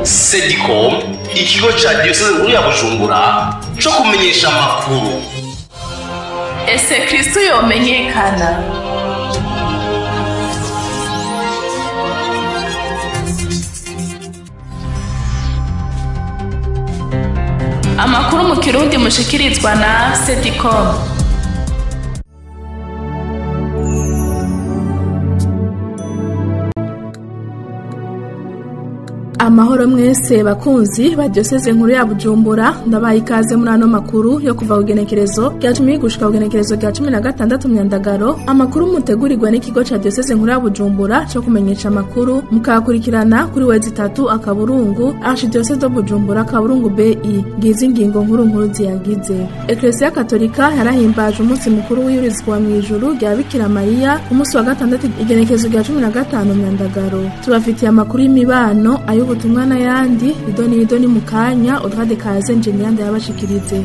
Sedicom, ikigo ca diyoseze nkuru ya Bujumbura co kumenyesha amakuru. Ese Kristo yomenyekana? Amakuru mu Kirundi mushikirizwa na Sedicom. Amahoro mwese bakunzi ba diocese nkuru ya Bujumbura, ndabaye ikaze muri ano makuru yo kuva kugenekerezo rya 10 gushika kugenekerezo rya 16 Myandagaro. Amakuru mutegurirwa n'ikigo ca diocese nkuru ya Bujumbura cyo kumenyesha amakuru, mukakurikirana kuri wezi 3 akaburungu archidiocese de Bujumbura kaburungu BI. Ngizi ingingo nkuru nkuru ziyagize. Ecclesia Katolika yarahimbaje umunsi mukuru w'Iyurizwa mu ijuru rya Bikira Mariya ku munsi wa gatandatu igenekerezo rya 15 Myandagaro. Tubafitiye amakuru y'imibano ayo ubutumwa n'ayandi idoni idoni mukanya Audrey Kaze engineer ndayabashikirize.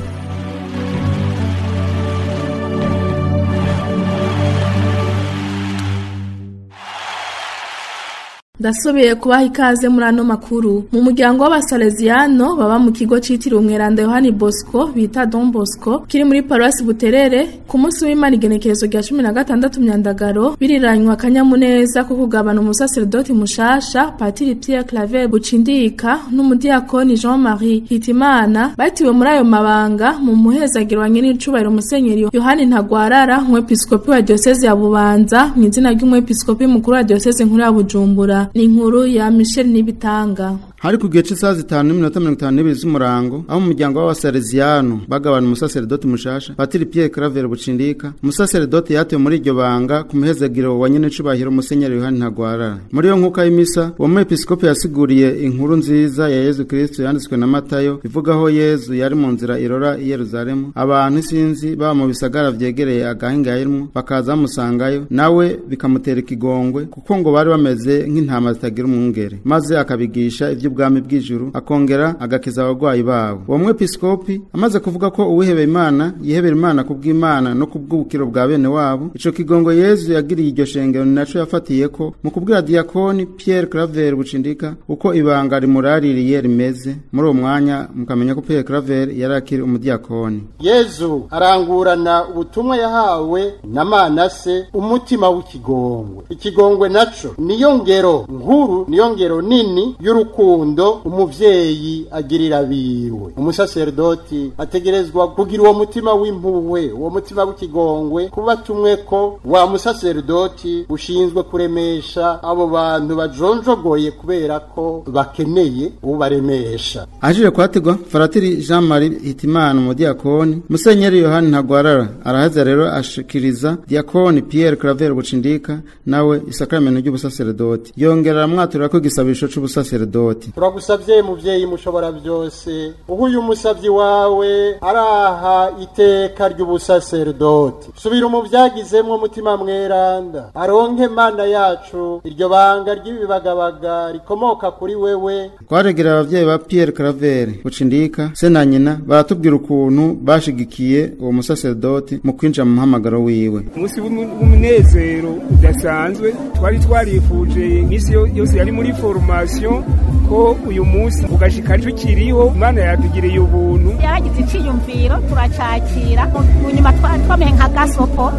Ndasubiye kubaha ikaze muri ano makuru. Mu muryango w'abasalesiano baba mu kigo citiriwe Umweranda Yohani Bosco bita Don Bosco kiri muri Paroisse Buterere, ku munsi w'Imana igenekerezo rya 16 Myandagaro biriranywa akanyamuneza ko kugabana umusaseredoti mushasha Patiri Pierre Claver Bucindika n'umudiakoni Jean-Marie Hitimana batiwe muri ayo mabanga mu muhezagiro wa nyen'icubahiro Musenyeri Yohani Ntagwarara, umwepiskopi wa diocese ya Bubanza, mu izina ry'umwepiskopi mukuru wa diocese nkuru ya Bujumbura. Ni inkuru ya Michel Nibitanga. Hari ku gihe c'isaha 5:52 z'umurango aho umuryango w'abasalesiano bagabana umusaseredoti mushasha Patiri Pierre Claver Bucindika, umusaseredoti yatewe muri iryo banga ku muhezagiro wa nyen'icubahiro Musenyeri Yohani Ntagwarara. Muri iyo nkuka y'imisa, uwo mwepiskopi yasiguriye inkuru nziza ya Yezu Kristo yanditswe na Matayo ivuga aho Yezu yari mu nzira irora i Yerusalemu, abantu isinzi baba mu bisagara vyegereye agahinga yarimwo bakaza bamusangayo, nawe bikamutera ikigongwe kuko ngo bari bameze nk'intama zitagira umwungere, maze akabigisha ivyo ubwami bw'ijuru, akongera agakiza abagwayi babo. Uwo mwepiskopi amaze kuvuga ko uwihebeye Imana yihebera Imana kubw'Imana no kubw'ubukiro bwa bene wabo, ico kigongo Yezu yagiriye iryo shengero ni naco yafatiye ko mu kubwira diakoni Pierre Claver Bucindika uko ibanga rimuraririye rimeze. Muri uwo mwanya mukamenya ko Pierre Claver yari akiri umudiakoni. Yezu arangurana ubutumwa yahawe na Manase umutima w'ikigongwe. Ikigongwe naco niyo ngero nkuru, niyo ngero nini y'urukundo umuvyeyi agirira biwe. Umusaserdoti ategerezwa kugira uwo mutima w'impuhwe, uwo mutima w'ikigongwe, kuba tumwe ko wa musaserdoti ushinzwe kuremesha abo bantu bajonjogoye kubera ko bakeneye ubaremesha. Aje kwategwa Faratiri Jean Marie Hitimana umudiakoni, Musenyeri Yohani Ntagwarara araheza rero ashikiriza diakoni Pierre Claver Bucindika nawe isakramento ry'ubusaserdoti, yongera aramwaturira ko igisabisho c'ubusaserdoti. Turagusavye muvyeyi mushobora byose, uhuye umusavyi wawe araha iteka ry'ubusaserdoti, subira umuvyagizemwo mutima mweranda, aronke Mana yacu iryo banga ry'ibibagabaga rikomoka kuri wewe. Twaregera abavyeyi ba Pierre Claver Bucindika se na nyina baratubwira ukuntu bashigikiye uwo musaserdoti mu kwinjira mu muhamagaro wiwe. Umunsi w'umunezero udasanzwe twari twarifuje iminsi yose yari muri formation ko uyu munsi ugashika tukiriho, Imana yatugiriye ubuntu. Yaragize iciyumviro turacakira, munyuma twamenye nka gasopo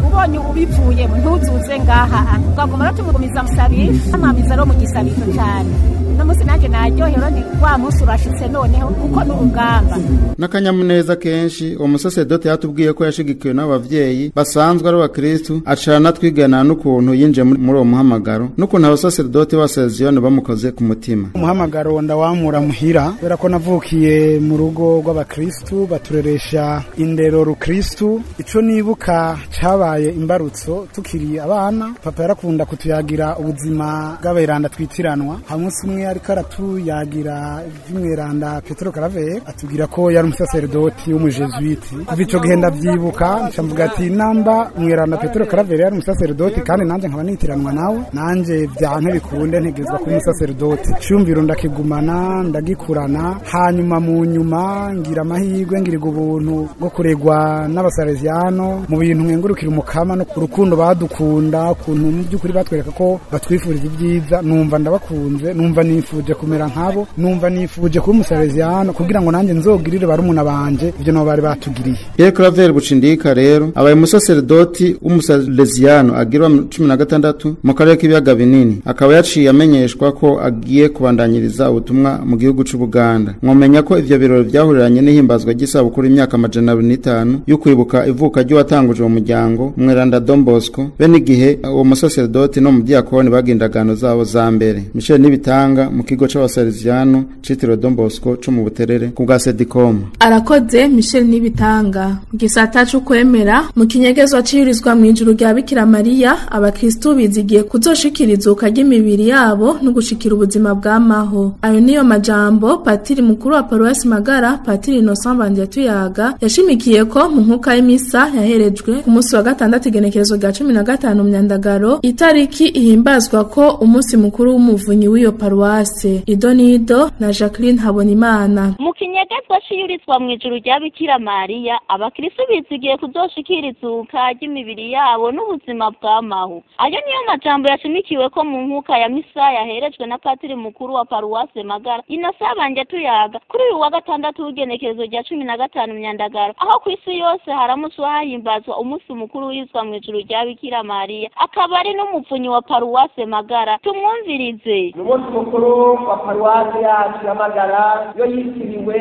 ubonye ubivuyemo ntuzuze ngaha, ukaguma tumugumiza musabisha amamiza ro mu gisabisho cyane. No munsi nanje naryohewe ni wa munsi urashitse noneho kuko n'urugamba. N'akanyamuneza kenshi uwo musasedote yatubwiye ko yashigikiwe n'abavyeyi basanzwe ari abakristu, acana twigana n'ukuntu yinjiye muri uwo muhamagaro n'ukuntu abasasedote b'abasalesiano bamukoze ku mutima. Umuhamagaro ndawamura muhira kubera ko navukiye mu rugo rw'abakristu batureresha indero rukristu. Ico nibuka cabaye imbarutso tukiri abana, papa yarakunda kutuyagira ubuzima bw'aberanda twitiranwa. Hamunsi umwe ariko aratuyagira ivy'umweranda Petero Claver, atubwira ko yari umusaseredoti w'umujesuiti. Kuva ico gihe ndavyibuka, nca mvuga ati namba umweranda Petero Claver yari umusaseredoti kandi nanje nkaba nitiranwa nawe, nanje vyanke bikunde ntegerezwa kuba umusaseredoti. Iciyumviro ndakigumana ndagikurana, hanyuma mu nyuma ngira amahirwe ngirirwa ubuntu bwo kuregwa n'abasalesiano mu bintu nkengurukira umukama no urukundo badukunda, ukuntu mu by'ukuri batwereka ko batwifuriza ibyiza, numva ndabakunze, numva nifuje kumera nkabo, numva nifuje kuba umusalesiano kugira ngo nanjye nzogirire barumuna banje ivyo nabo bari batugiriye. Pierre Claver Bucindika rero abaye umusaseredoti w'umusalesiano agirwa 16 mu karere k'ibiyaga binini, akaba yaciye amenyeshwa ko agiye kubandanyiriza ubutumwa mu gihugu c'u Buganda. Mwomenya ko ivyo birori vyahuriranye n'ihimbazwa ry'isabukuru imyaka 205 yo kwibuka ivuka ry'uwatanguje uwo muryango Mweranda Don Bosco, bene igihe uwo musaseredoti no mu diakoni bagendagano zabo za mbere. Michel Nibitanga mu kigo c'abasalesiano citiriwe Don Bosco co mu Buterere ku bwa Sedicom. Arakoze Michel Nibitanga. Mu gisata c'ukwemera mu kinyegezwa ciyirizwa mu ijuru rya Bikira Mariya, abakristu bizigiye kuzoshikiriza ry'imibiri yabo no gushikira ubuzima bw'amaho. Ayo niyo majambo patiri mukuru wa Paruwasi Magara, Patiri Innocent Bandyatuyaga, yashimikiye ko mu nkuka y'imisa yaherejwe ku munsi wa gatandatu igenekerezo rya 15 Myandagaro, itariki ihimbazwa ko umunsi mukuru w'umuvunyi w'iyo paruwase. Idonido na Jacqueline Habonimana. Mu kinyegezwa ciyurizwa mu ijuru rya Bikira Mariya, abakristu bizigiye kuzoshikira izuka ry'imibiri yabo n'ubuzima bw'amaho. Ayo niyo majambo yashimikiwe ko mu nkuka ya misa yaherejwe na patiri mukuru wa Paruwase Magara Innocent Bandyatuyaga kuri uyu wa gatandatu w'igenekerezo rya 15 Myandagaro, aho ku isi yose haramutswe hahimbazwa umunsi mukuru wizwa mu ijuru rya Bikira Mariya, akaba ari n'umupfunyi wa Paruwase Magara. Tumwumvirize. Ni umunsi mukuru wa paruwase yacu ya Magara yo yitiriwe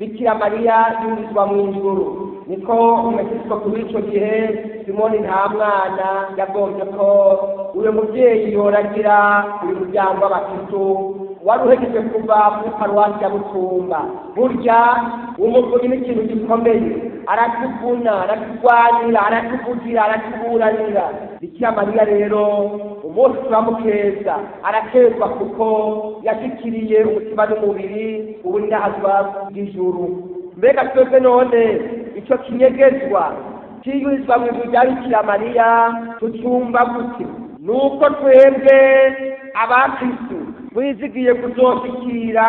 Bikira Mariya yurizwa mu ijuru. Niko umwepiskopi w'ico gihe Simoni Ntamwana yagombye ko uyo muvyeyi yoragira uyu muryango w'abakristu wari uhejeje kuva muri paruwasi ya Butumba. Burya umuvunyi ni ikintu gikomeye, aratuvuna, araturwanira, aratuvugira, aratuburanira. Bikira Mariya rero umunsi turamukeza, arakezwa kuko yashikiriye umutima n'umubiri ubunahazwa bw'ijuru. Mbega twebwe none ico kinyegezwa ciyurizwa mu ijuru rya Bikira Mariya tucumva gute? Nuko twebwe abakristu twizigiye kuzoshikira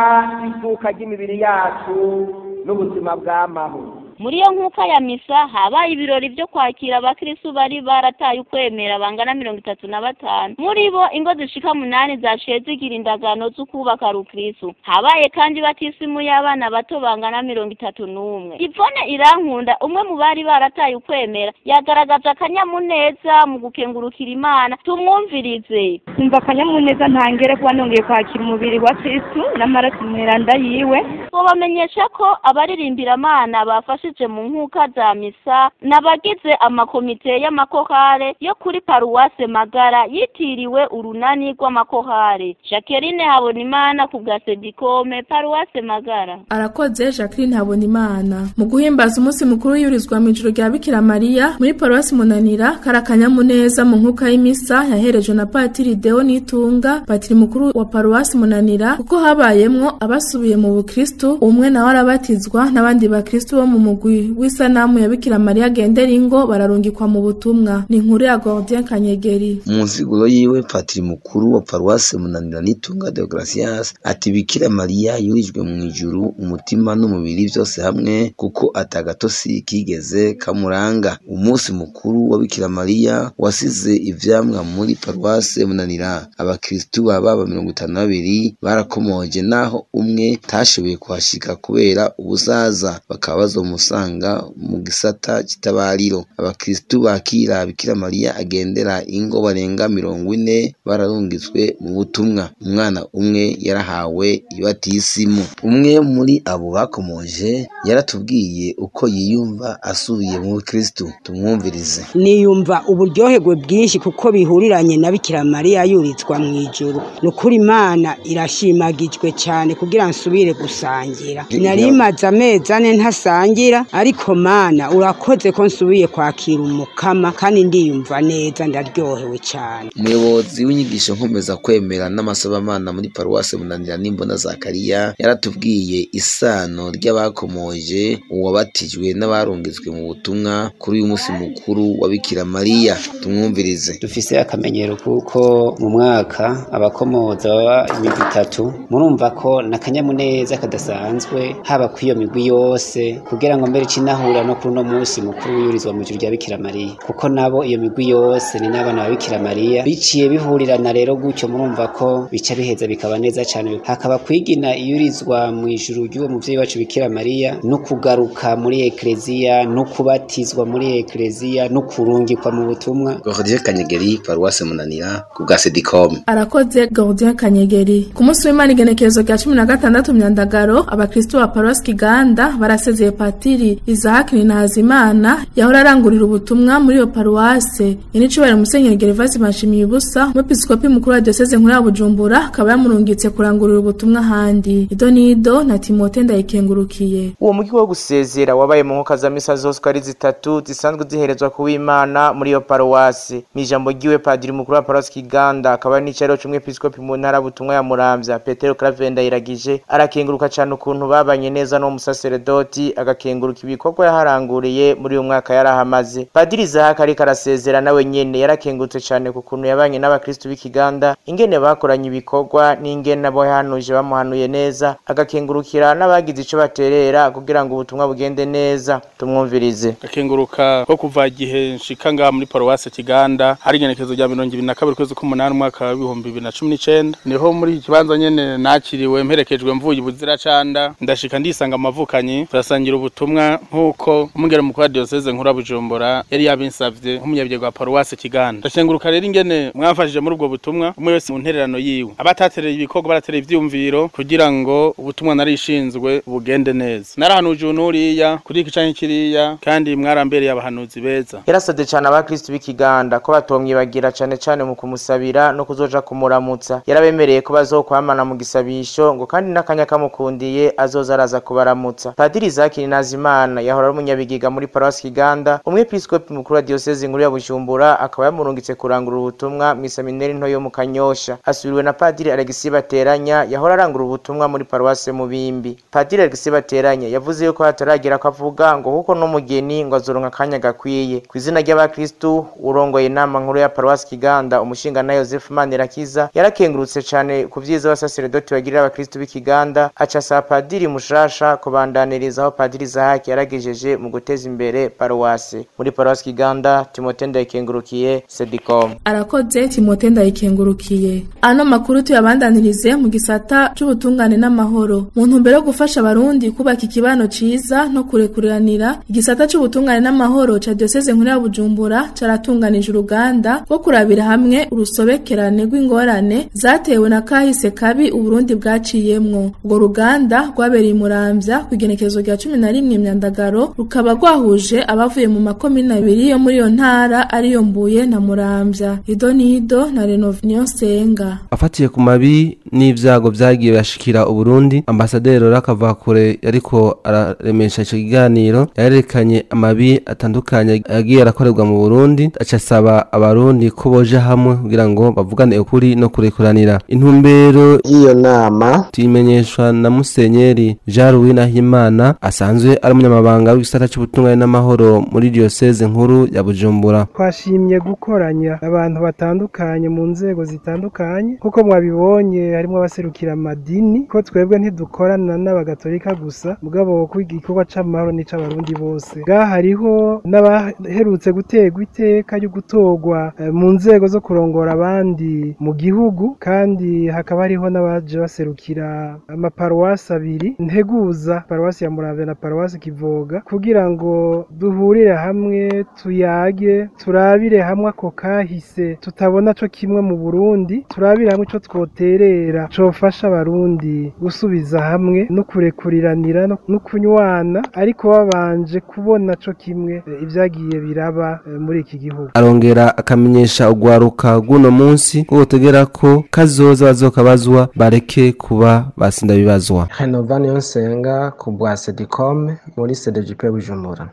izuka ry'imibiri yacu n'ubuzima bw'amaho. Muri iyo nkuka ya misa habaye ibirori byo kwakira abakristu bari barataye ukwemera bangana 35. Muri bo ingo zishika 8 zaciye zigira indagano zo kubaka rukristu. Habaye kandi batisimu y'abana bato bangana 31. Ivone Irankunda, umwe mu bari barataye ukwemera, yagaragaza akanyamuneza mu gukengurukira Imana. Tumwumvirize. Umva akanyamuneza ntangere kuba nongeye kwakira umubiri wa Kristu n'amaraso mweranda yiwe. Bamenyesha ko abaririmbira Imana bafashe mu nkuka za misa n'abagize amakomite y'amakohare yo kuri Paruwase Magara yitiriwe urunani rw'amakohare. Jacqueline Habonimana ku bwa Sedikome, Paruwase Magara. Arakoze Jacqueline Habonimana. Mu guhimbaza umunsi mukuru yurizwa mu ijuru rya Bikira Mariya muri Paruwasi Munanira, karakanyamuneza mu nkuka y'imisa yaherejwe na Patiri Deo Nitunga, patiri mukuru wa Paruwasi Munanira, kuko habayemwo abasubiye mu bukristu, umwe nawe arabatizwa n'abandi bakristu bo mu mugwi w'isanamu ya Bikira Mariya agendera ingo bararungikwa mu butumwa. Ni inkuru ya Gordien Kanyegeri. Mu nsiguro yiwe patiri mukuru wa Paruwase Munanira Nitunga Deogratias ati Bikira Mariya yurijwe mu ijuru umutima n'umubiri byose hamwe, kuko atagatosi kigeze kamuranga. Umunsi mukuru wa Bikira Mariya wasize ivyamwa muri Paruwase Munanira. Abakristu baba 52 barakomoje, naho umwe tashoboye kuhashika kubera ubusaza, bakaba bazomusanga mu gisata kitabariro. Abakristu bakira Bikira Mariya agendera ingo barenga 40 bararungitswe mu butumwa. Umwana umwe yarahawe ibatisimu. Umwe muri abo bakomoje yaratubwiye uko yiyumva asubiye mu Kristu. Tumwumvirize. Niyumva uburyoherwe bwinshi kuko bihuriranye na Bikira Mariya yuritswa mu ijuru. Nukuri Imana irashimagijwe cyane kugira nsubire gusangira. Nari maze amezi ane ntasangira, ariko Mana urakoze ko nsubiye kwakira umukama kandi ndiyumva neza, ndaryohewe cyane. Umuyobozi w'inyigisho nkomeza kwemera n'amasabamana muri Paruwase Munanira Nimbona Zakariya yaratubwiye isano ry'abakomoje uwabatijwe n'abarungitswe mu butumwa kuri uyu munsi mukuru wa Bikira Mariya. Tumwumvirize. Dufise akamenyero kuko mu mwaka abakomoza baba imigwi itatu, murumva ko nakanyamuneza kadasanzwe haba kw'iyo migwi yose kugira ngo mbere cinahura no kuri uno munsi mukuru wiyurizwa mu ijuru rya Bikira Mariya, kuko nabo iyo migwi yose ni n'abana ba Bikira Mariya, biciye bihurirana rero gutyo murumva ko bica biheza bikaba neza cane, hakaba kwigina iyurizwa mu ijuru ry'uwo muvyeyi wacu Bikira Mariya, no kugaruka muri ekleziya, no kubatizwa muri ekleziya, no kurungikwa mu butumwa. Gordien Kanyegeri, Paruwase Munanira, ku bwa Sedicom. Arakoze Gordien Kanyegeri. Ku munsi w'Imana igenekerezo rya 16 Myandagaro, abakristo ba Paruwasi Kiganda barasezeye Patiri Isaac Ninahazimana yahora arangurira ubutumwa muri iyo paruwase. Yenicubahiro Musenyeri Gervase Bashimiyubusa, umwepiskopi mukuru wa Diocese nkuru ya Bujumbura, akaba yamurungitse kurangurira ubutumwa ahandi. Idonido na Timote Ndayikengurukiye. Uwo mugi wo gusezera wabaye mu nkuka za misa zose uko ari zitatu zisanzwe ziherezwa ku w'Imana muri iyo paruwasi. Mw'ijambo ryiwe Padiri mukuru wa Paruwasi Kiganda akaba n'icaro c'umwepiskopi mu ntara butumwa ya Muramvya Petero Claver Ndayiragije arakenguruka cane ukuntu babanye neza n'uwo musaseredoti, agakenguruka ibikorwa yaharanguriye muri uyu mwaka yarahamaze. Padiri Isaac ariko arasezera nawe nyene yarakengurutse cane ku kuntu yabanye n'abakristu b'Ikiganda, ingene bakoranye ibikorwa n'ingene abo yahanuje bamuhanuye neza, agakengurukira n'abagize ico baterera kugira ngo ubutumwa bugende neza. Tumwumvirize. Gakenguruka ko kuva igihe nshika ngaha muri paruwase Kiganda hari igenekerezo rya 2022 kwezi k'umunani umwaka wa 2019, niho muri iki kibanza nyene nakiriwe mperekejwe mvuye ibuziracanda, ndashika ndisanga amavukanyi turasangira ubutumwa nkuko umugera mukuru wa diocese nkuru ya Bujumbura yari yabinsavye nk'umunyabigega wa paruwase Kiganda. Ndashenguruka rero ingene mwamfashije muri ubwo butumwa, umwe wese mu ntererano yiwe, abatatereye ibikorwa baratereye ivyumviro kugira ngo ubutumwa narishinzwe bugende neza. Narahanuje unuriya kuri iki canke kiriya, kandi mwarambereye abahanuzi beza. Yarasavye cane abakristu b'Ikiganda ko batomwibagira cane cane mu kumusabira no kuzoja kumuramutsa. Yarabemereye ko bazokwamana mu gisabisho, ngo kandi n'akanya kamukundiye azoza araza kubaramutsa. Padiri Isaac Ninazimana yahora ari umunyabigiga muri Paruwasi Kiganda, umwepiskopi mukuru wa Diocese nkuru ya Bujumbura akaba yamurungitse kurangura ubutumwa mu iseminari nto yo mu Kanyosha. Asubiriwe na Padiri Alexis Bateranya yahora arangura ubutumwa muri Paruwasi Mubimbi. Padiri Alexis Bateranya yavuze yuko hataragira ko avuga ngo kuko n'umugeni ngo azoronka akanya gakwiye. Ku izina ry'abakristu urongoye inama nkuru ya Paruwasi Kiganda umushinga na Joseph Manirakiza yarakengurutse cane ku vyiza abasaseredoti bagirira abakristu b'Ikiganda, aca asaba Padiri mushasha kubandaniriza aho Padiri Isaac yaragejeje mu guteza imbere paruwasi. Muri Paruwasi Kiganda, Timote Ndayikengurukiye, Sedicom. Arakoze Timote Ndayikengurukiye. Ano makuru tuyabandanirize mu gisata c'ubutungane n'amahoro. Mu ntumbero yo gufasha abarundi kubaka ikibano ciza no kurekuriranira, igisata c'ubutungane n'amahoro ca Diocese nkuru ya Bujumbura caratunganije uruganda rwo kurabira hamwe urusobekerane rw'ingorane zatewe na kahise kabi Uburundi bwaciyemwo. Urwo ruganda rwabereye i Muramvya kw'igenekerezo rya 11 Myandagaro, rukaba rwahuje abavuye mu makomine abiri yo muri iyo ntara ariyo Mbuye na Muramvya. Idonido na Renov Niyonsenga. Afatiye ku mabi n'ivyago vyagiye bashikira Uburundi, ambasaderi Rakavakure yariko araremesha ico kiganiro, yarerekanye amabi atandukanye yagiye arakorerwa mu Burundi, aca asaba abarundi ko boja hamwe kugira ngo bavugane ukuri no kurekuranira. Intumbero y'iyo nama tuyimenyeshwa na Musenyeri Jean Louis Nahimana asanzwe ari umunyamabanga w'igisata c'ubutungane n'amahoro muri Diocese nkuru ya Bujumbura. Twashimye gukoranya abantu batandukanye mu nzego zitandukanye, kuko mwabibonye harimo abaserukira amadini, ko twebwe ntidukorana n'abagatolika gusa, mugabo ko igikorwa c'amahoro n'ic'abarundi bose. Ngaha hariho n'abaherutse guterwa iteka ryo gutorwa mu nzego zo kurongora abandi mu gihugu, kandi hakaba hariho n'abaje baserukira amaparuwasi abiri nteguza, paruwasi ya Muramvya na paruwasi Kivoga, kugira ngo duhurire hamwe tuyage, turabire hamwe ako kahise tutabona co kimwe mu Burundi, turabire hamwe ico twoterera cofasha abarundi gusubiza hamwe no kurekuriranira no kunywana, ariko babanje kubona co kimwe ivyagiye biraba muri iki gihugu. Arongera akamenyesha ugwaruka guno munsi ko botegera ko kazoza bazokabazwa bareke kuba basinda bibazwa. Renova Niyonsenga ku bwa Sedicom muri CDGP Bujumbura.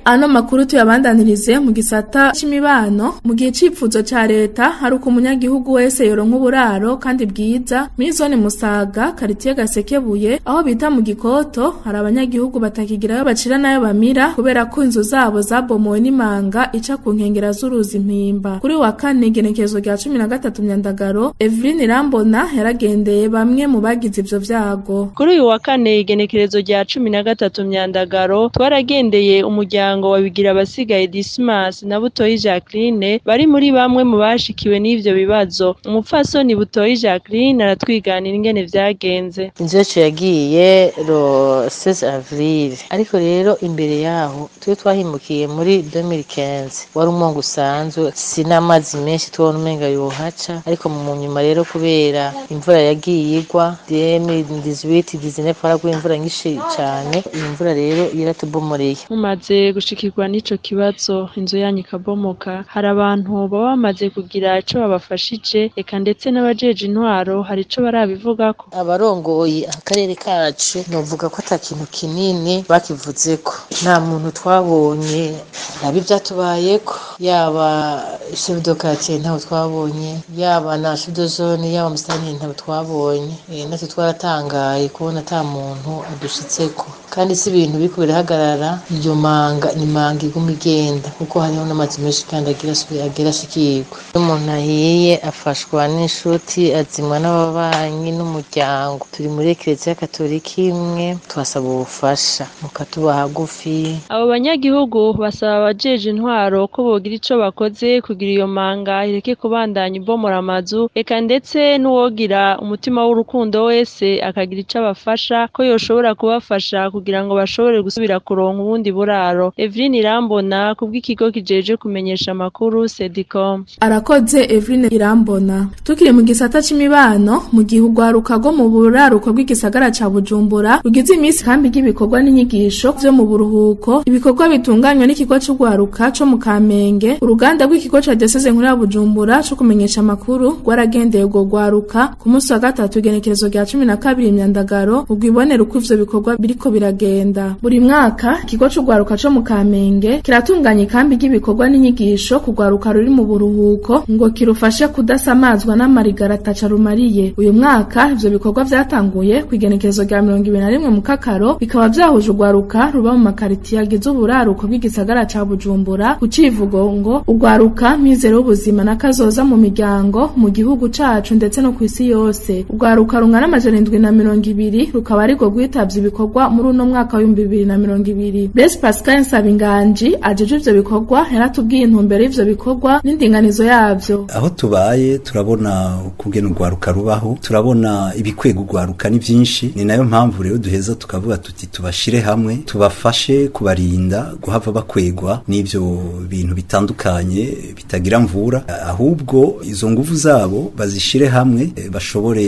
Ano makuru tuyabandanirize mu gisata c'imibano. Mu gihe icipfuzo ca leta hari uko umunyagihugu wese yoronka uburaro kandi bwiza, muri zone Musaga karitiye Gasekebuye aho bita mu Gikoto hari abanyagihugu batakigirayo bacira nayo bamira kubera ko inzu zabo zabomowe n'imanga ica ku nkengera z'uruzi Mpimba. Kuri wa kane igenekerezo rya 13 Myandagaro, Evelyn Irambona yaragendeye bamwe mu bagize ivyo vyago. Kuri uyu wa kane igenekerezo rya 13 Myandagaro twaragendeye umuryango wa Bigira abasigaye Dismas na Butoyi Jacqueline bari muri bamwe mu bashikiwe n'ivyo bibazo. Umupfasoni Butoyi Jacqueline aratwiganira ingene vyagenze. Inzu yacu yagiye ro 16 avril, ariko rero imbere yaho twe twahimukiye muri 2015 wari umwongo usanzwe, sinamazi menshi tubona umenga yohaca, ariko mu nyuma rero kubera imvura yagiye igwa 2018 19 haraguye imvura nyinshi cane, iyi mvura rero yaratubomoreye. Mumaze gushikirwa n'ico kibazo inzu yanyu ikabomoka, hari abantu baba bamaze kugira ico babafashije, eka ndetse n'abajeje intwaro hari ico barabivugako. Abarongoye akarere kacu novuga ko ata kintu kinini bakivuzeko, nta muntu twabonye nabi vyatubayeko, yaba chef de quartier ntawe twabonye, yaba na chef de zone, yaba musitani ntawe twabonye. Natwe twaratangaye kubona ata muntu adushitseko, kandi si ibintu biriko birahagarara. Iyo manga ni manga iguma igenda kuko hariho n'amazu menshi kandi agira ashikirwa. Iyo umuntu ahiye afashwa n'inshuti, azimwa n'ababanyi n'umuryango. Turi muri Ekereziya Katolika imwe, tuhasaba ubufasha mukatuba hagufi. Abo banyagihugu basaba abajeje intwaro ko bogira ico bakoze kugira iyo manga ireke kubandanya ibomora amazu, eka ndetse n'uwogira umutima w'urukundo wese akagira ico abafasha ko yoshobora kubafasha kugira ngo bashobore gusubira kuronka ubundi buraro. Evelyn Irambona kubw'ikigo kijeje kumenyesha amakuru Sedicom. Arakoze Evelyn Irambona. Tukiri mu gisata c'imibano, mu gihe urwaruka rwo mu buraruko bw'igisagara ca Bujumbura rugize iminsi kambi y'ibikorwa n'inyigisho vyo mu buruhuko, ibikorwa bitunganywa n'ikigo c'urwaruka co mu Kamenge, uruganda rw'ikigo ca Diocese nkuru ya Bujumbura co kumenyesha amakuru rwaragendeye urwo rwaruka ku munsi wa gatatu igenekerezo rya 12 Myandagaro ugwibonera uko ivyo bikorwa biriko biragenda. Buri mwaka ikigo c'urwaruka co mu Kamenge kiratunganya ikambi ry'ibikorwa n'inyigisho kugwaruka ruri mu buruhuko ngo kirufashe kudasamazwa n'amarigara atacarumariye. Uyu mwaka ivyo bikorwa vyatanguye kw'igenekerezo rya 21 mu Kakaro, bikaba vyahuje urwaruka ruba mu makaritiye agize uburaruko bw'igisagara ca Bujumbura ku civugo ngo urwaruka mizero w'ubuzima n'akazoza mu miryango mu gihugu cacu ndetse no kw'isi yose. Urwaruka rungana 720 rukaba arirwo rwitavye ibikorwa muri uno mwaka wa 2020. Blaise Pascal Nsabinganji ajeje ivyo bikorwa yaratubwiye intumbero y'ivyo bikorwa n'indinganizo yavyo. Aho tubaye turabona ukugena urwaruka rubaho, turabona ibikwega urwaruka ni byinshi. Ni nayo mpamvu rero duheza tukavuga tuti tubashire hamwe, tubafashe kubarinda guhava bakwegwa n'ivyo bintu bitandukanye bitagira mvura, ahubwo izo nguvu zabo bazishire hamwe bashobore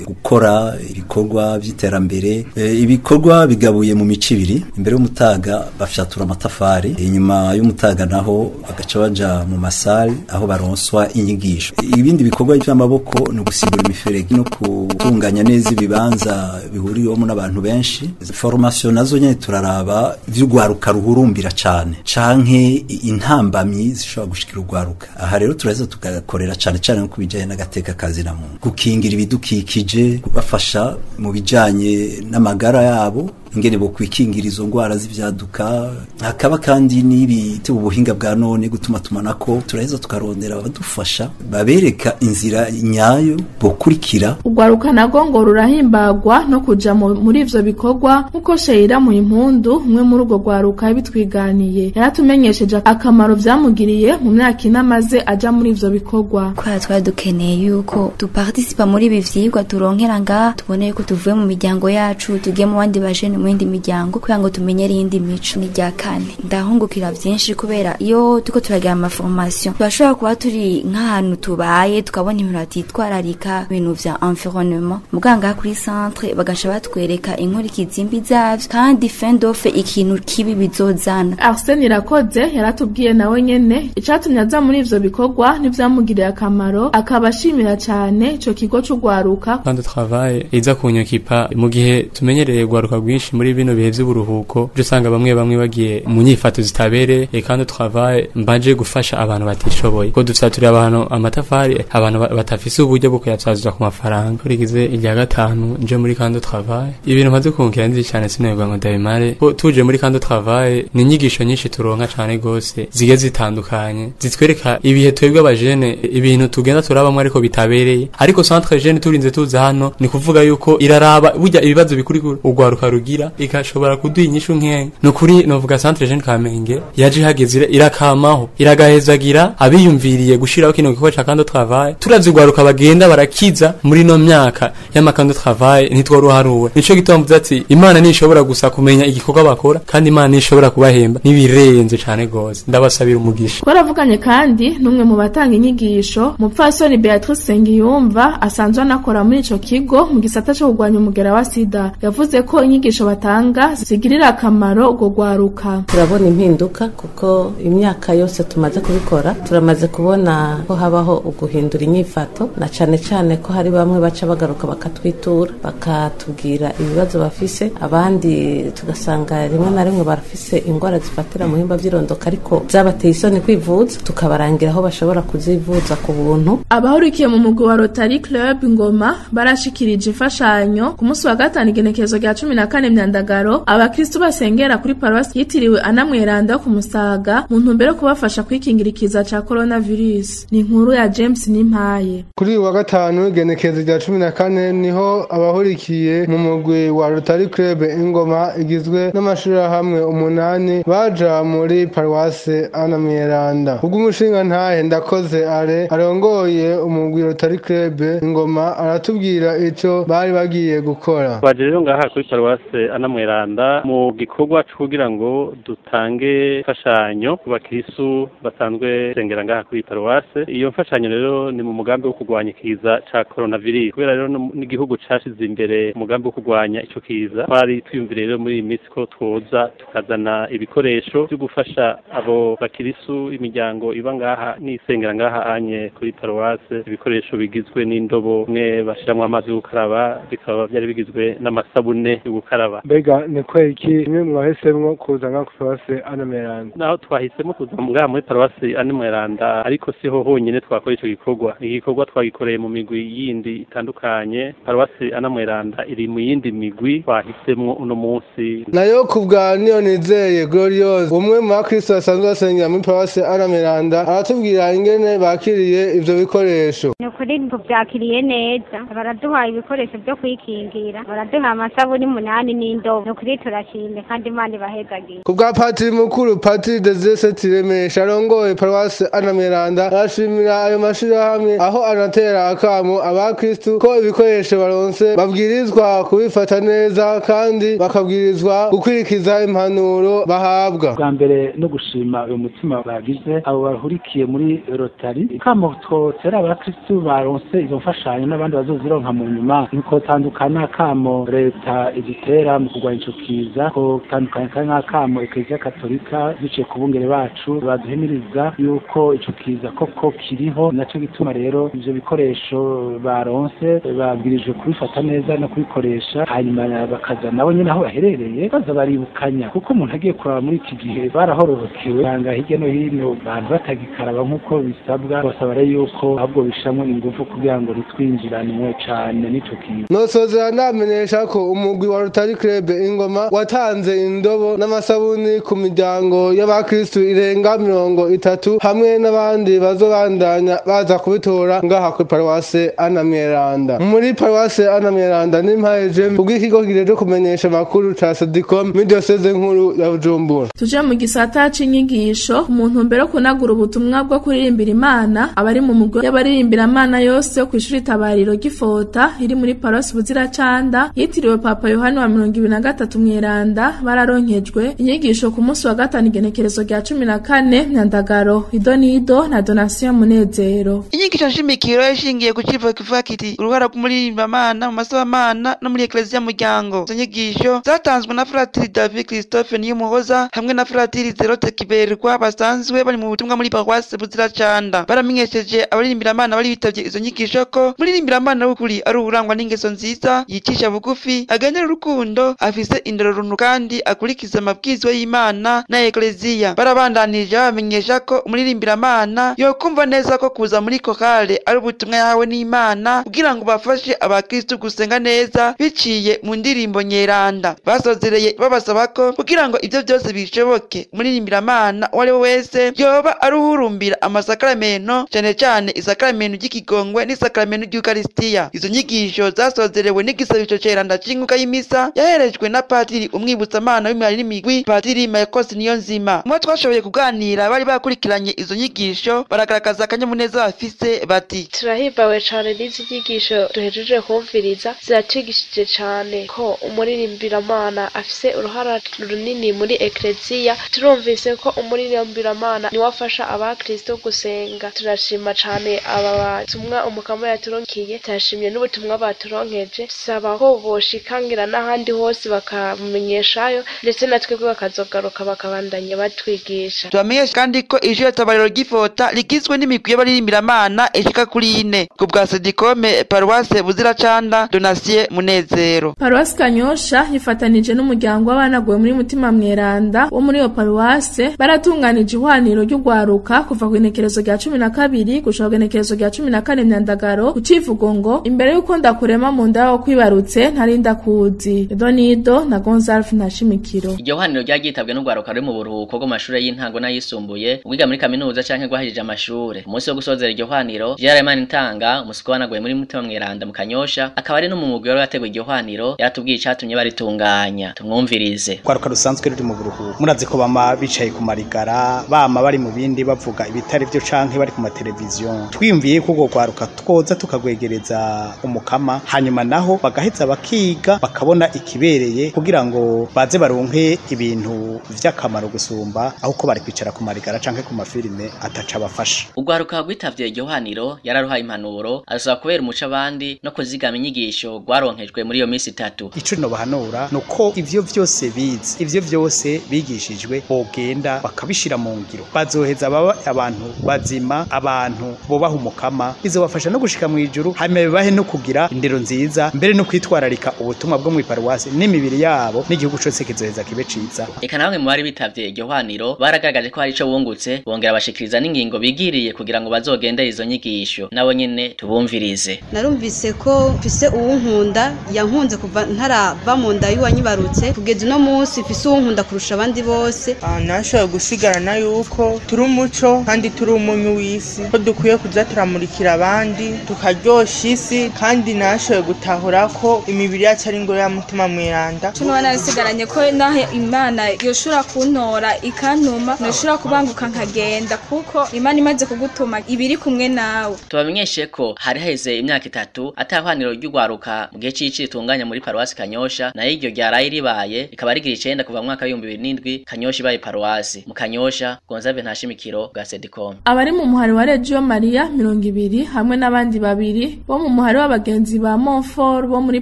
gukora ibikorwa by'iterambere. Ibikorwa bigabuye mu mico ibiri: imbere y'umutaga bafyatura amatafari, inyuma y'umutaga naho bagaca baja mu masale aho baronswa inyigisho. Ibindi bikorwa by'amaboko ni ugusigura imiferege no gutunganya neza ibibanza bihuriwemo n'abantu benshi. Formation nazo nyene turaraba vy'urwaruka ruhurumbira cane canke intambamyi zishobora gushikira urwaruka. Aha rero turaheza tugakorera cane cane no kubijanye n'agateka kazi na muntu, gukingira ibidukikije, kubafasha mu bijanye n'amagara yabo ingene bo kwikingira izo ngwara z'ivyaduka. Hakaba kandi n'ibiti ubuhinga bwa none gutuma tumanako, turaheza tukarondera abadufasha babereka inzira nyayo bokurikira. Urwaruka nago ngo rurahimbagwa no kuja muri ivyo bikorwa nkuko Sheira mu impundu umwe muri urwo rwaruka bitwiganiye yaratumenyesheje akamaro vyamugiriye mu myaka ine amaze aja muri ivyo bikorwa. Kwa twari dukeneye yuko duparticipa muri ibi vyigwa turonkera ngaha, tubone yuko tuvuye mu miryango yacu tugiye mu bandi bajene mu yindi miryango kugira ngo tumenyere iyindi mico. Ni rya kane ndahungukira vyinshi kubera iyo tuko turagira ama formation turashobora kuba turi nk'ahantu tubaye tukabona ibintu batitwararika ibintu vya environnement, muganga kuri centre bagasha batwereka inkurikizi mbi zavyo kandi fin d'offre ikintu kibi bizozana. Arsene Irakoze yaratubwiye nawe nyene icatumye aza muri ivyo bikorwa n'ivyamugiriye akamaro, akaba ashimira cane ico kigo c'urwaruka. Plan de travail iza kunyokipa mu gihe tumenyereye urwaruka rwinshi Kenshi muri bino bihe by'uburuhuko byo usanga bamwe bamwe bagiye mu nyifato zitabere. Camp de travail mbanje gufasha abantu batishoboye, ko dufyaturira abantu amatafari, abantu batafise uburyo bwo kuyafyazuza ku mafaranga. Kurigize irya gatanu nje muri camp de travail, ibintu maze kunkira nzi cyane sinabwo ngo ndabimare. Ko tuje muri camp de travail ni inyigisho nyinshi turonka cyane gose zigiye zitandukanye, zitwereka ibihe twebwe abajene ibintu tugenda turabamwe ariko bitabereye. Ariko centre jeune turinze tuza hano ni kuvuga yuko iraraba burya ibibazo bikuri ugwaruka rugira, ikashobora kuduha inyishu nkenke. Nukuri novuga centre jeune Kamenge yaje ihageze irakamaho, iragahezagira abiyumviriye gushiraho kino gikorwa ca camp de travail. Turavye ugwaruka bagenda barakiza muri no myaka y'ama camp de travail ntitworuharuwe. Nico gituma mvuze ati Imana nishobora gusa kumenya igikorwa bakora, kandi Imana nishobora kubahemba nibirenze cane gose. Ndabasabira umugisha. Twaravuganye kandi n'umwe mu batanga inyigisho, Mupfasoni Beatrice Sengiyumva, asanzwe anakora muri ico kigo mu gisata co kurwanya umugera wa sida. Yavuze ko inyigisho batanga zigirira akamaro urwo rwaruka. Turabona impinduka kuko imyaka yose tumaze kubikora turamaze kubona ko habaho uguhindura inyifato, na cane cane ko hari bamwe baca bagaruka bakatwitura bakatubwira ibibazo bafise, abandi tugasanga rimwe na rimwe barafise ingwara zifatira mu bihimba vy'irondoka ariko zabateye isoni kwivuza, tukabarangira aho bashobora kuzivuza ku buntu. Abahurikiye mu mugwi wa Rotary Club Ngoma barashikirije imfashanyo ku munsi wa gatanu igenekerezo rya 14 Myandagaro abakristu basengera kuri paruwasi yitiriwe Ana Mweranda yo ku Musaga mu ntumbero yo kubafasha kwikingira ikiza ca coronavirus. Ni inkuru ya James Nimpaye. Kuri uyu wa gatanu igenekerezo rya 14 niho abahurikiye mu mugwi wa Rotary Club Ingoma igizwe n'amashirahamwe 8 baja muri paruwasi Ana Mweranda. Ubwo umushinga ntahe Ndakoze are arongoye umugwi Rotary Club Ingoma aratubwira ico bari bagiye gukora. Twaje rero ngaha kuri paruwasi Ana Mweranda mu gikorwa cyo kugira ngo dutange imfashanyo ku bakirisu basanzwe sengera ngaha kuri paruwasi. Iyo mfashanyo rero ni mu mugambi wo kurwanya ikiza ca coronavirus, kubera rero n'igihugu cashize imbere umugambi wo kurwanya ico kiza. Twari twiyumvire rero muri iyi minsi ko twoza tukazana ibikoresho byo gufasha abo bakirisu, imiryango iba ngaha n'isengera ngaha anye kuri paruwasi, ibikoresho bigizwe n'indobo mwe bashiramwo amazi yo gukaraba, bikaba byari bigizwe n'amasabune yo gukaraba. Mbega ni kweki imwe mwahisemwo kuza ngaha kuri paruwasi Ana Mweranda? Naho twahisemo kuza ngaha muri paruwasi Ana Mweranda, ariko siho honyine twakora ico gikorwa. Igikorwa twagikoreye mu migwi yindi itandukanye. Paruwasi Ana Mweranda iri mu yindi migwi twahisemwo uno munsi. Nayo kubwa Niyonizeye Gloriose, umwe mu bakristo basanzwe basengera muri paruwasi Ana Mweranda, aratubwira ingene bakiriye ivyo bikoresho. Ni ukuri tuvyakiriye neza, baraduhaye ibikoresho vyo kwikingira, baraduha amasabuni 8 n'indobo. Ni ukuri turashimye kandi Imana ibahezagiye. Kubwa patiri mukuru Patiri Desire Setiremesha arongoye paruwasi Ana Mweranda, arashimira ayo mashirahamwe, aho anatera akamo abakristu ko ibikoresho baronse babwirizwa kubifata neza kandi bakabwirizwa gukurikiza impanuro bahabwa. Bwa mbere no gushima uyu mutima bagize abo bahurikiye muri Rotary. Kamo twotera abakristu baronse izo mfashanyo n'abandi bazozironka mu nyuma, niko tandukana kamo leta idutera mu kurwanya ico kiza, ko tandukana kandi n'akamo Eklezia Katolika biciye ku bungere bacu baduhimiriza yuko ico kiza koko kiriho. Naco gituma rero ivyo bikoresho baronse babwirijwe kubifata neza no kubikoresha, hanyuma bakaza nabo nyene aho baherereye baza baribukanya, kuko umuntu agiye kuraba muri iki gihe barahororokewe banga hirya no hino abantu batagikaraba nk'uko bisabwa. Basaba rero yuko ahubwo bishamwe ingufu kugira ngo ritwinjiranwe cane n'ico kiza. Nosozera ndamenyesha ko umugwi wa Rotary Club Ingoma watanze indobo n'amasabuni ku miryango y'abakristu irenga 30 hamwe n'abandi bazobandanya baza kubitora ngaha kuri paruwasi Ana Mweranda. Muri paruwasi Ana Mweranda n'impaye James ubw'ikigo kijeje kumenyesha amakuru ca Sadicom muri diocese nkuru ya Bujumbura. Tuje mu gisata c'inyigisho mu ntumbero yo kunagura ubutumwa bwo kuririmbira Imana abari mu mugwi y'abaririmbira Imana yose yo kw'ishuri Tabariro Gifota iri muri paruwasi Buziracanda yitiriwe Papa Yohani wa 23 Mweranda bararonkejwe inyigisho ku munsi wa gatanu igenekerezo rya 14 Myandagaro. Idonido na Donation Munezero. Inyigisho nshimikiro yashingiye ku civugo kivuga kiti uruhara rw'umuririmbamana mu masabamana no muri Eklezia muryango. Izo nyigisho zatanzwe na Fratiri David Christophe Niyumuhoza hamwe na Fratiri Zerote Kiberwa basanzwe bari mu butumwa muri paruwasi Buziracanda. Baramenyesheje abaririmbira Imana bari bitavye izo nyigisho ko muririmbira-mana w'ukuri ari uwurangwa n'ingeso nziza, yicisha bugufi, agendera urukundo, afise indero runtu kandi akurikiza amabwirizwa y'Imana na Ekleziya. Barabandanije babamenyesha ko umuririmbira-mana yokumva neza ko kuza muri korale ari ubutumwa yahawe n'Imana kugira ngo bafashe abakristu gusenga neza biciye mu ndirimbo nyeranda. Basozereye babasaba ko kugira ngo ivyo vyose bishoboke, umuririmbira-mana uwo ari we wese yoba aruhurumbira amasakramentu, cane cane isakramentu ry'ikigongwe n'isakramentu ry'Ukaristiya. Izo nyigisho zasozerewe n'igisabisho ceranda c'inkuka y'imisa yaherejwe na Patiri umwibutsamana w'imihari n'imigwi, Patiri Marcos Niyonzima. Mu bo twashoboye kuganira bari bakurikiranye izo nyigisho baragaragaza akanyamuneza bafise bati: Turahimbawe cane n'izi nyigisho duhejeje kumviriza, ziratwigishije cane ko umuririmbiramana afise uruhara runini muri ekleziya. Turumvise ko umuririmbiramana niwe afasha abakristo gusenga. Turashima cane aba batumwa umukama yaturonkiye, turashimye n'ubutumwa baturonkeje. Dusaba ko boshikangira n'ahandi hose bakabumenyeshayo, ndetse na twebwe bakazogaruka bakabandanya batwigisha. Tubamenyeshe kandi ko ishure tabariro ry'Ifota rigizwe n'imigwi y'abaririmbiramana ishika kuri ine. Ku bwa Sedikome, Paruwase Buziracanda, Donatien Munezero. Paruwasi Kanyosha yifatanije n'umuryango w'abanaguwe muri Mutima Mweranda wo muri iyo paruwase, baratunganije ihwaniro ry'ugwaruka kuva ku igenekerezo rya 12 gushika ku igenekerezo rya 14 Myandagaro, ku civugo ngo imbere y'uko ndakurema mu nda yawe kwibarutse ntari ndakuzi. Donido na Gonzalve Ntashimikiro. Iryo hwaniro ryagitabwe n'ugwaruka ruri mu buruhuko bwo mashure y'intango n'ayisumbuye, uwiga muri kaminuza canke rwahejeje amashure. Umunsi wo gusozera iryo hwaniro, Gerard Manitanga, umusuku wanaguye muri Mutima Mweranda mu Kanyosha, akaba ari no mu mugwi wari wateguye iryo hwaniro, yaratubwiye icatumye baritunganya. Tumwumvirize. Kwaruka rusanzwe ruri mu buruhuko, murazi ko bama bicaye ku marigara, bama bari mu bindi bavuga ibitari byo canke bari ku mateleviziyo. Twiyumviye ko urwo rwaruka twoza tukagwegereza umukama, hanyuma naho bagaheza bakiga bakabona ikibereye kugira ngo baze baronke ibintu vy'akamaro gusumba aho ko bari kwicara ku marigara canke ku mafilime ataca bafasha. Ugwaruka rwitavye iryo hwaniro yararuhaye impanuro, arasaba kubera umuco abandi no kuzigama inyigisho rwaronkejwe muri iyo minsi itatu. Ico nobahanura nuko ivyo vyose bize, ivyo vyose bigishijwe, bogenda bakabishira mu ngiro, bazoheza baba abantu bazima, abantu bubaha umukama, bizobafasha no gushika mu ijuru, hanyuma bibahe no kugira indero nziza, mbere no kwitwararika ubutumwa bwo mw'iparuwasi n'imibiri yabo, n'igihugu cose kizoheza kibe ciza. Eka na bamwe mu bari bitavye iryo hwaniro baragaragaje ko hari ico bungutse, bongera bashikiriza n'ingingo bigiriye kugira ngo bazogende izo nyigisho, nabo nyene tubumvirize. Narumvise ko mfise uwunkunda, yankunze kuva ntarava mu nda y'uwanyibarutse kugeza uno munsi, mfise uwunkunda kurusha abandi bose. Nashoboye gusigarana yuko turi umuco kandi turi umunyu w'isi, ko dukwiye kuza turamurikira abandi tukaryosha isi, kandi nashoboye gutahura ko imibiri yacu ari ingoro ya Mutima Mweranda. Cuno narasigaranye ko naho Imana yoshobora kuntora ikantuma, noshobora kubanguka nkagenda, kuko Imana imaze kugutuma ibiri kumwe nawe. Tubamenyeshe ko hari haheze imyaka itatu atahwaniro ry'ugwaruka mu gihe c'ici ritunganya muri paruwasi Kanyosha, nayo iryo ryaraye ribaye rikaba rigira 9 kuva mu mwaka w'2007 Kanyosha ibaye paruwasi. Mu Kanyosha, Gonzalve Ntashimikiro bwa Sedicom. Abari mu muhari wa Regio Maria 20 hamwe n'abandi babiri bo mu muhari w'abagenzi ba Montfort bo muri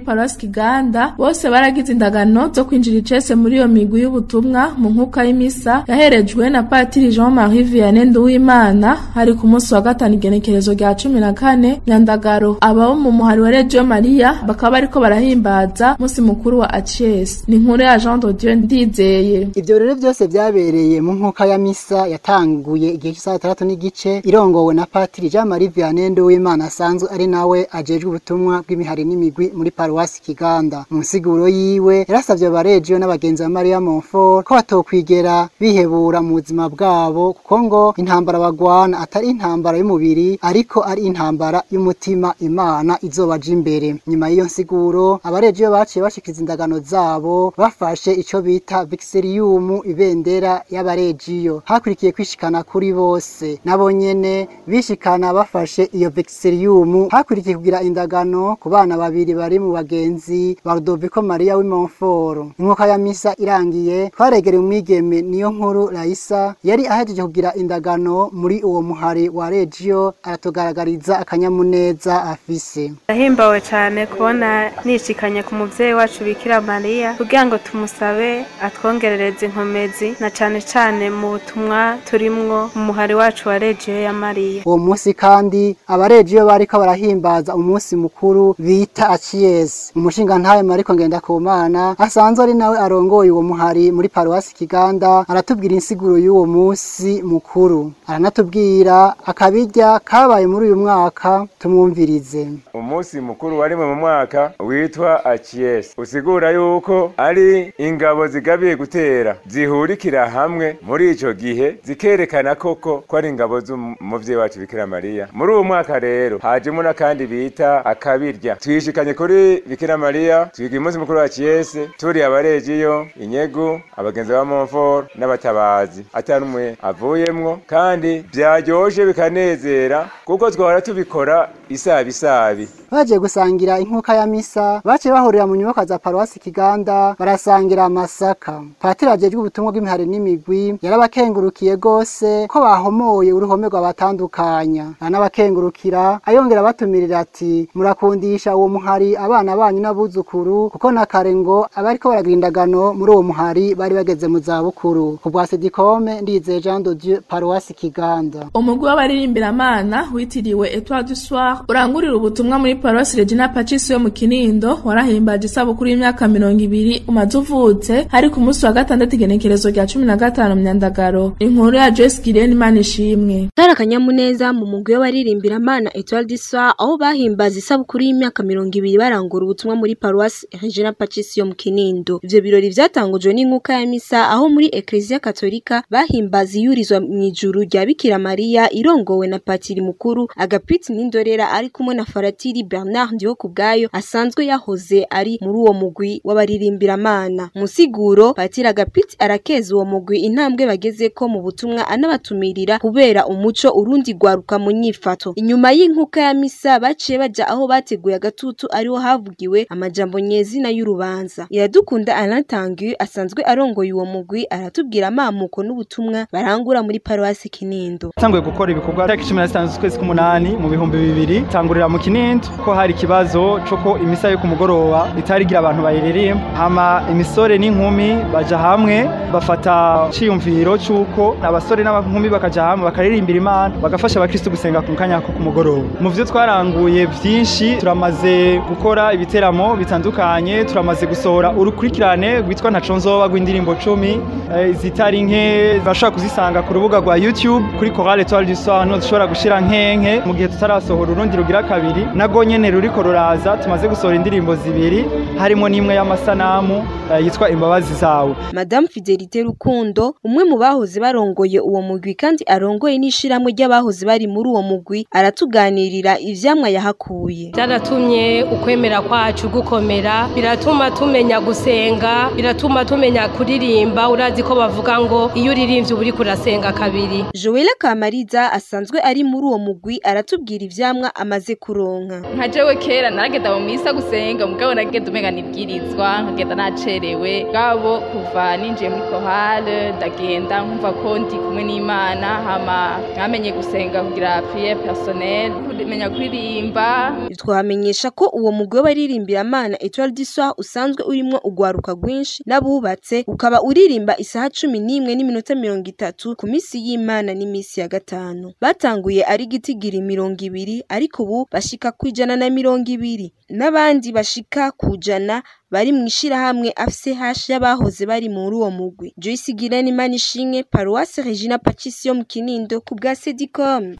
paruwasi Kiganda, bose baragize indagano zo kwinjira icese muri iyo migwi y'ubutumwa mu nkuka y'imisa yaherejwe na Patiri Jean-Marie Vianney Nduwimana, hari ku munsi wa gatanu igenekerezo rya 14 Nyandagaro. Ababo mu muhari wa Regio Maria bakaba bariko barahimbaza umunsi mukuru wa Acies. Ni inkuru ya Jean de Dieu Ndizeye. Ivyo rero byose byabereye mu nkuka ya misa yatanguye igihe cy'isaha 3:30, irongowe na Patiri Jean-Marie Vianney Nduwimana asanzwe ari nawe ajejwe ubutumwa bw'imihari n'imigwi muri paruwasi Kiganda. Mu nsiguro yiwe yarasavye abaregio n'abagenzi ba Maria Montfort ko batokwigera bihebura mu buzima bwabo, kuko ngo intambara bagwana atari intambara y'umubiri ariko ari intambara y'umutima Imana izobaja imbere. Nyuma y'iyo nsiguro abaregio baciye bashikiza indagano zabo, bafashe ico bita vixerium, ibendera y'abaregio. Hakurikiye kwishikana kuri bose, nabo nyene bishikana bafashe iyo vixerium. Hakurikiye kugira indagano ku bana babiri bari mu bagenzi ba Rudoviko Maria w'Imontfort. Inkuka ya misa irangiye, twaregereye umwigeme niyo nkuru Raisa yari ahejeje kugira indagano muri uwo muhari wa Regio, aratugaragariza akanyamuneza afise. Ndahimbawe cyane kubona nishikanye ku muvyeyi wacu Bikira Mariya kugira ngo tumusabe atwongerereze inkomezi, na cane cane mu butumwa turimwo mu muhari wacu wa Regio ya Mariya. Uwo munsi kandi Abarejiyo bariko barahimbaza umunsi mukuru bita Acies. Umushinga ntaye Mariko Ngendakumana asanzwe ari nawe arongoye uwo muhari muri paruwasi Kiganda aratubwira insiguro y'uwo munsi mukuru, aranatubwira akabirya kabaye muri uyu mwaka, tumwumvirize. Umunsi mukuru warimwe mu mwaka witwa Acies usigura yuko ari ingabo zigabiye gutera zihurikira hamwe muri ico gihe zikerekana koko ko ari ingabo z'umuvyeyi wacu Bikira Mariya. Muri uwo mwaka rero hajemo n'akandi bita akabirya. Twishikanye kuri Bikira Mariya twiga umunsi mukuru wa Acies turi abarejiyo, inyegu, abagenzi ba Montfort n'abatabazi atanumwe avuyemwo, kandi byaryoshe bikanezera kuko twahora tubikora isabisabi. Baje gusangira inkuka ya misa bace bahurira mu nyubako za paruwasi Kiganda barasangira amasaka. Patiri ajejwe ubutumwa bw'imihari n'imigwi yarabakengurukiye gose ko bahomoye uruhome rw'abatandukanya, anabakengurukira ayongera batumirira ati murakundisha uwo muhari abana banyu n'abuzukuru, kuko na kare ngo abariko baragira indagano muri uwo muhari bari bageze mu zabukuru. Ku bwa Sedikome, Ndizeye Jean de Dieu, paruwasi Kiganda. Umugwi w'abaririmbira-Mana witiriwe Etoile du Soir urangurira ubutumwa muri paruwasi Regina Pacis yo mu Kinindo warahimbaje isabukuru y'imyaka 20 umaze uvutse, hari ku munsi wa gatandatu igenekerezo rya 15 Myandagaro. Inkuru ya Joyce Girene Imanishimwe. Kari akanyamuneza mu mugwi w'abaririmbira-Mana Etoile du Soir aho bahimbaza isabukuru y'imyaka 20 barangura ubutumwa muri paruwasi Regina Pacis yo mu Kinindo. Ivyo birori vyatangujwe n'inkuka ya misa aho muri Ecclesia Katolika bahimbaza iyurizwa mw'ijuru rya Bikira Mariya irongowe na patiri mukuru Agapiti Nindorera ari kumwe na Faratiri Bernard Ndihokubwayo asanzwe yahoze ari muri uwo mugwi w'abaririmbira-Mana. Musiguro Patiri Agapiti arakeza uwo mugwi intambwe bagezeko mu butumwa anabatumirira kubera umuco urundi gwaruka mu nyifato. Inyuma y'inkuka ya misa baciye baja aho bateguye agatutu ariho havugiwe amajambo nyezina y'urubanza. Iradukunda Alain Tanguy asanzwe arongoye uwo mugwi aratubwira amamuko n'ubutumwa barangura muri paruwasi Kinindo. Tanguye gukora ibikorwa tariki 15 z'ukwezi k'umunani mu 2000 tangurira mu Kinindo ko hari ikibazo coko imisa yo kumugoroba itarigira abantu bayiririmba, hama imisore n'inkumi baja hamwe bafata ciyumviro cuko abasore n'abankumi bakaja hamwe bakaririmbira Imana bagafasha abakristo gusenga ku kanya ko kumugoroba. Mu vyo twaranguye vyinshi turamaze gukora ibiteramo bitandukanye, turamaze gusohora urukurikirane rwitwa Ntaco Nzoba rw'indirimbo 10 zitari nke bashobora kuzisanga ku rubuga rwa YouTube kuri Chorale Etoile du Soir, no dushobora gushira nkenke mu gihe tutarasohora urundi rugira kabiri nago nyene ruriko ruraza. Tumaze gusohora indirimbo zibiri harimo n'imwe y'amasanamu yitwa Imbabazi Zawe. Madame Fidelité Rukundo umwe mu bahoze barongoye uwo mugwi kandi arongoye n'ishiramwe ry'abahoze bari muri uwo mugwi aratuganirira ivyamwa yahakuye. Byaratumye ukwemera kwacu gukomera, biratuma tumenya gusenga, biratuma tumenya kuririmba. Urazi ko bavuga ngo iyo uririmbye uri kurasenga kabiri. Joella Kamariza asanzwe ari muri uwo mugwi aratubwira ivyamwa amaze kuronka. Nka jewe kera naragenda mu misa gusenga mugabo nagenda umenga nibwirizwa nkagenda nacerewe, gabo kuva ninjiye muri chorale ndagenda nkumva ko ndi kumwe n'Imana, hama nkamenye gusenga kugira prière personnelle, kumenya kuririmba. Twamenyesha ko uwo mugwi w'abaririmbira-Mana Etoile du Soir usanzwe urimwo ugwaruka rwinshi n'abubatse, ukaba uririmba isaha 11:30 ku misi y'Imana n'imisi ya gatanu. Batanguye ari gitigiri 20 ariko ubu bashika kwijana na 20 n'abandi bashika kujana bari mwishirahamwe AFCH y'abahoze bari muri uwo mugwi. Joyce Girene Imanishimwe, Paroisse Regina Pacis yo mu Kinindo ku bwa Sedicom.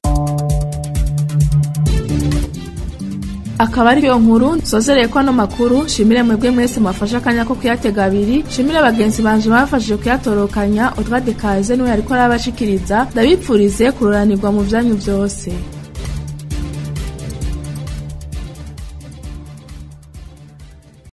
Akaba ari yo nkuru nsozereye ko ano makuru. Shimire mwebwe mwese mwafashe akanya ko kuyatega abiri, shimire bagenzi banje bafashije kuyatorokanya. Odwa Dekaze niwe yariko arabashikiriza. Ndabipfurize kuroranirwa mu vyanyu vyose.